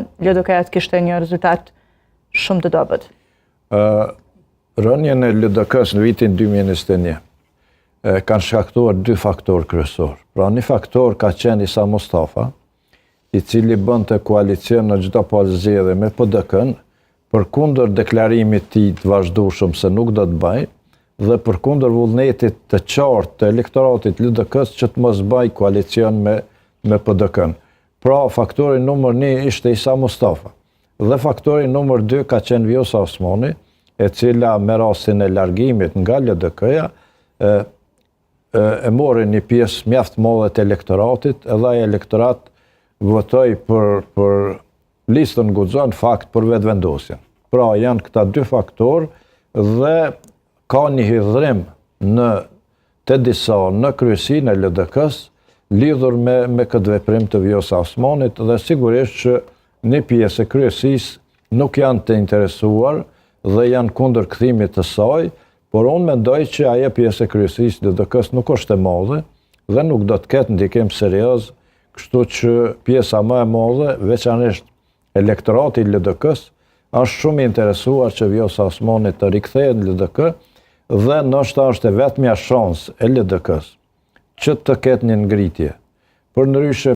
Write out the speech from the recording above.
LDK-ja të kishte një rezultat shumë të dobët? Rënien e LDK-së në vitin 2021 e kanë shkaktuar dy faktorë kryesorë. Pra një faktor ka qenë Isa Mustafa, i cili bënte koalicion në çdo palë zgjedhje me PDK-në, përkundër deklarimit tij të vazhdueshëm se nuk do të bëjë, dhe përkundër vullnetit të qartë të elektoratit LDK-së që të mos bëjë koalicion me, me PDK-në. Pra, faktori numër një ishte Isa Mustafa. Dhe faktori numër 2 ka qenë Vjosa Osmani, e cila me rastin e largimit nga LDK-ja, e, e mori një pjesë mjaft madhe të elektoratit, edhe ai elektorat votoi për, për listën Guxo, në fakt për Vetëvendosjen. Pra janë këta dy faktorë dhe ka një hidhrim në te disa në kryesinë e LDK-së lidhur me, me këtë veprim të Vjosa Osmanit dhe sigurisht që një pjesë e kryesisë nuk janë të interesuar dhe janë kundër kthimit të saj, por unë mendoj që ajo pjesë e kryesisë LDK-së nuk është e madhe dhe nuk do të ketë ndikim serioz, kështu që pjesa më e madhe, veçanërisht elektorati i LDK-së, është shumë i interesuar që Vjosa Osmani të rikthehet në LDK dhe ndoshta është e vetmja shans e LDK-së që të ketë një ngritje. Përndryshe.